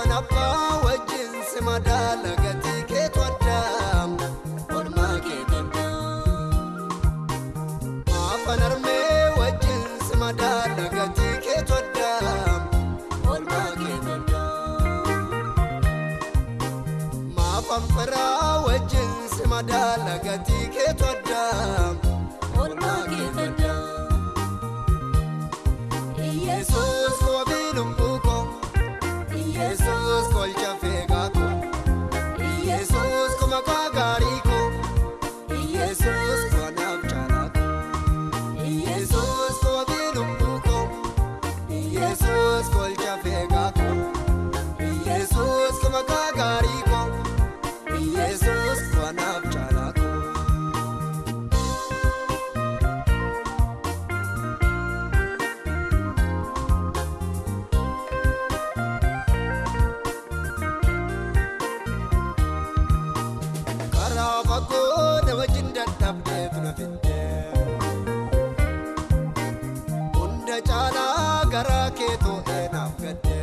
Maafan abbaa wajjin si madaala gatii keetu addaa oolmaa keetu addaa. Maafan harmee wajjin si madaala gatii keetu addaa oolmaa keetu addaa. Maafan firaa wajjin si madaala gatii keetu addaa oolmaa keetu addaa. Yesuus wabii lubbuu koo, Yesuus kolcha feegaa koo, Yesuus ko maqaa gaarii koo, Yesuus kanaaf caalaa koo, Yesuus wabii lubbuu koo, Yesuus kolcha feegaa koo, Yesuus ko maqaa gaarii koo, Yesuus kanaaf caalaa koo. Karaa fagoo na wajjin dadhabdeetu na fidde. Hunda caalaa garaa kee too'ee naaf gadde.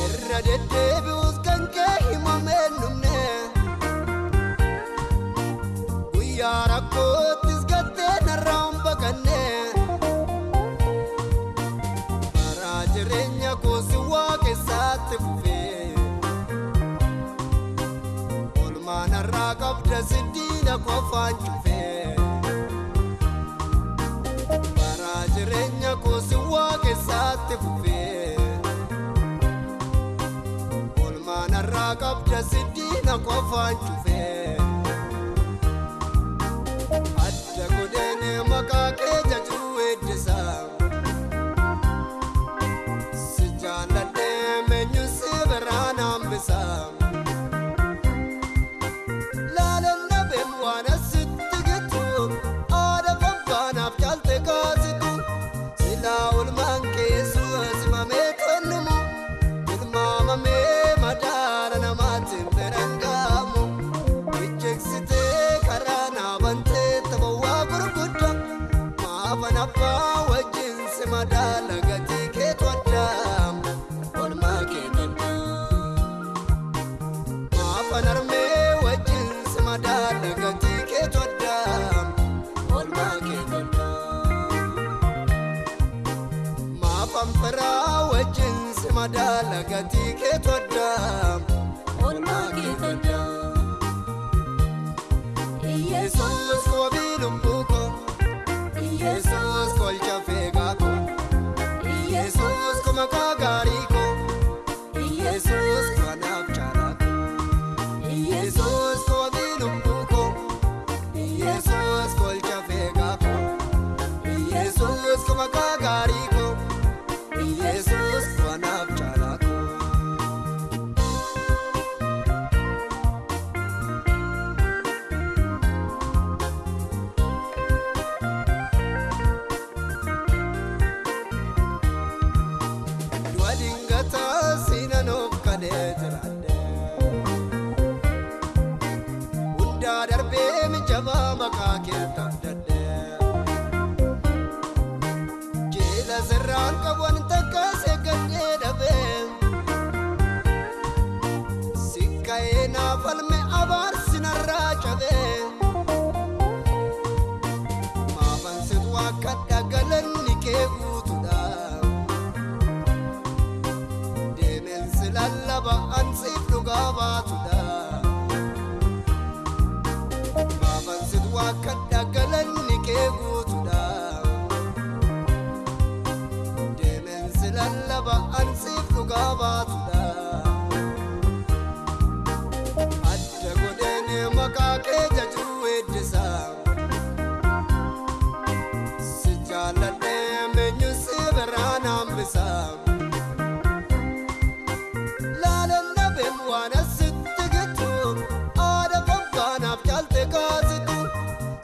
Irra deddeebi'us kan kee himamee hin dhumne. Guyyaa rakkoottis gattee narraa hin baqanne. Karaa jireenya koo si waaqessaatti fufee. Oolmaan har'aa qabda siddiina qofaan cufee. Karaa jireenya koo si waaqessaatti fufee. Oolmaan har'aa qabda siddiina qofaan cufee. Adda godheen maqaa kee jajuu weeddisaa. Si jaalladhee meenyu si biraan hambisaa. Laalannabeen waan asitti gitu haadha babbaanaaf caalte kaasitu silaa olmaan keessu simamee kennumu tilmaamamee madaala namaatiin biraan ijjeeksitee karaa naabantee taphawaa gurguddaa maafan abbaa wajjin si madaala gatii keetu addaa oolmaa keetu addaa. Maafan harmee wajjin si madaala gatii keetu addaa oolmaa keetu addaa. Maafan firaa wajjin si madaala gatii keetu addaa oolmaa keetu addaa. Yesuus wabii lubbuu koo, Yesuus kolcha feegaa koo, Yesuus ko maqaa gaarii koo, Yesuus kanaaf caalaa koo, Yesuus wabii lubbuu koo, Yesuus kolcha feegaa koo, Yesuus ko maqaa gaarii koo, Yesuus kanaaf caalaa koo. Du'a dingataa siinaan of kadhee jiraadhe. Hundaa darbee mijabaa maqaa kee tabdadhe. Jeela sirraan qaban takka seeggannee dhabee. Sikka'ee naaf falme abaarsi narraa cabee. Maafan situ akka dhagalanni kee guutuudha. Deemeen si lallaba ansiif dhugaa baatudha. Maafan situ akka dhagalanni kee guutuudha. Deemeen si lallaba ansiif dhugaa baatudha. Adda godheen maqaa kee jajuu weeddisaa. Si jaalladhee meenyu si biraan hambisaa. Laalannabeen waan asitti gitu haadha babbaanaaf caalte kaasitu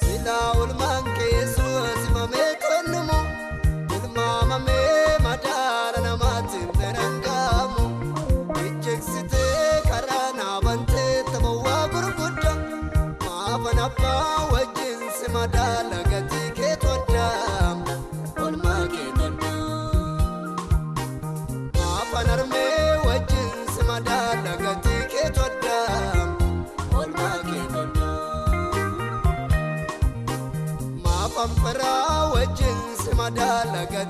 silaa olmaan keessu simamee kennumu tilmaamamee madaala namaatiin biraan ga'amu ijjeeksitee karaa naabantee taphawaa gurguddaa maafan abbaa wajjin si madaala gatii keetu addaa oolmaa keetu addaa. Maafan armee wajjin si madaala gatii keetu addaa. Oolmaa keetu addaa. Maafan firaa wajjin si madaala gatii.